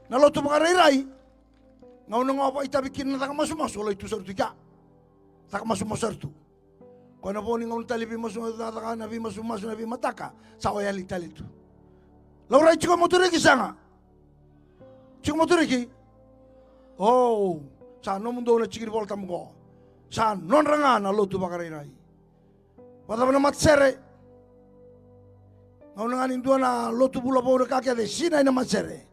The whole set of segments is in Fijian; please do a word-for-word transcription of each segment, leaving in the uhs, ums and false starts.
Na lotu vakarairai, gauna ga o vakaitavi kina na caka masumasu, o lai tu sara tu i kea. Caka masumasu sara tu. Koya na vo ni gauna tale, veimasu, caka, caka na veimasu na veimataka, sa o yali tale tu. Laurai tiko Moturiki, sega? Tiko Moturiki? O, sa nomudou na tiki ni Vola Tabu qo. Sa nodra ga na lotu vakarairai. Vakacava na matasere? Gauna ga ni dua na lotu vula vou, na ka kece e sinai na matasere.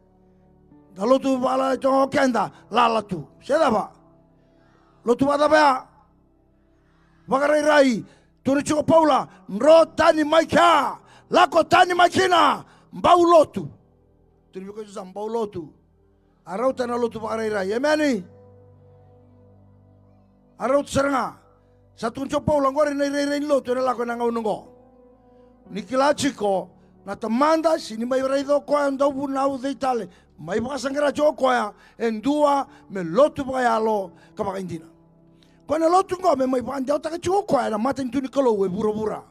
Da lotu vakalala toka o keda, lala tu. Se cava? Lotu vakacava ya? Vakarairai. Tukuna tiko o Paula, dro tani mai kea, lako tani mai kina, bau lotu. Tukuna vei koya sa bau lotu. A rauta na lotu vakarairai. Emeni. A rauta sara ga. Sa tukuna tiko o Paula, oqori na irairai ni lotu ena lako ena gauna oqo. Ni kila tiko na Tamada, se ni mai raica o koya, dauvunau, cei tale, mai vakasaqara tiko o koya e dua me lotu vakayalo ka vakaidina. Koya na lotu oqo me mai vakadewataka tiko o koya na matanitu ni Kalou e vuravura.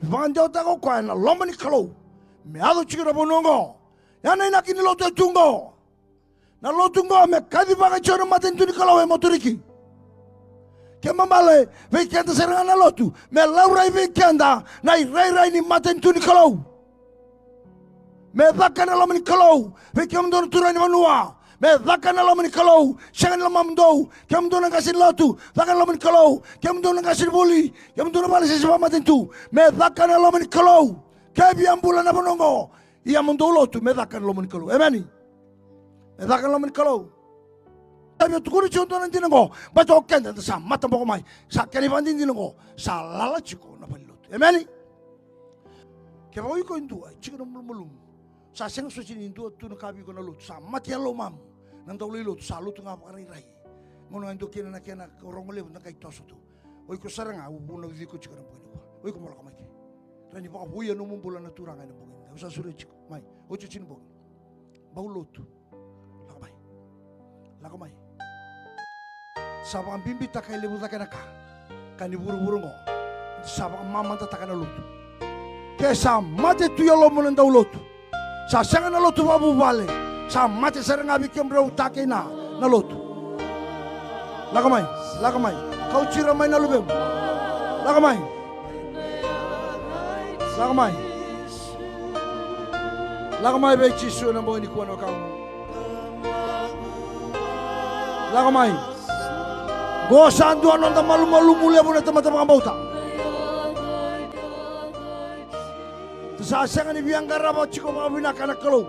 Me vakadewataka o koya na loma ni Kalou me yaco tiko na vanua oqo. Ya na inaki ni lotu e tu oqo. Na lotu oqo me kacivaka tiko na matanitu ni Kalou e Moturiki. Kena ibalebale, vei keda sara ga na lotu, me laurai vei keda na irairai ni matanitu ni Kalou. Me caka na loma ni Kalou vei kemudou na turaga ni vanua. Me caka na loma ni Kalou, sega ni lomamudou. Kemudou na qase ni lotu, caka na loma ni Kalou. Kemudou na qase ni vuli, kemudou na vale se se vakamatanitu, me caka na loma ni Kalou. Ke via bula na vanua oqo, ia mo dou lotu, me caka na loma ni Kalou. Emeni. Me caka na loma ni Kalou. Sa via tukuna tiko dua na dina oqo, baleta o keda da sa mataboko mai. Sa kena ivakadinadina oqo, sa lala tiko na valenilotu. Emeni. Kevaka o iko e dua e tiko na malumalumu, sa sega soti ni dua tu na ka vei iko na lotu, sa mate e lomamu na dau lai lotu, sa lotu ga vakarairai. Gauna ga e dua kina na kena rogo levu, na qai toso tu. O iko sara ga au vunauci iko tiko na bogi nikua. O iko mo lako mai ke. Rawa ni vakavouya nomu bula na Turaga ena bogi nikua. Au sa sureti iko mai. Oti, oti ni bogi. Bau lotu. Lako mai. Lako mai. Sa vakabibitaka e levu cake na ka. Ka ni vuravura oqo, sa vakamamadataka na lotu. Ke sa mate tu e yalomu na dau lotu, sa sega na lotu vakavuvale, sa mate sara ga vei kemudrau ta kei na, na lotu. Lako mai, lako mai. Kauti ira mai na luvemu. Lako mai. Lako mai. Lako mai vei Jisu ena bogi nikua, na wekaqu. Lako mai. Qo sa dua noda malumalumu levu na tamata vakabauta. Da sa sega ni via qarava tiko vakavinaka na Kalou.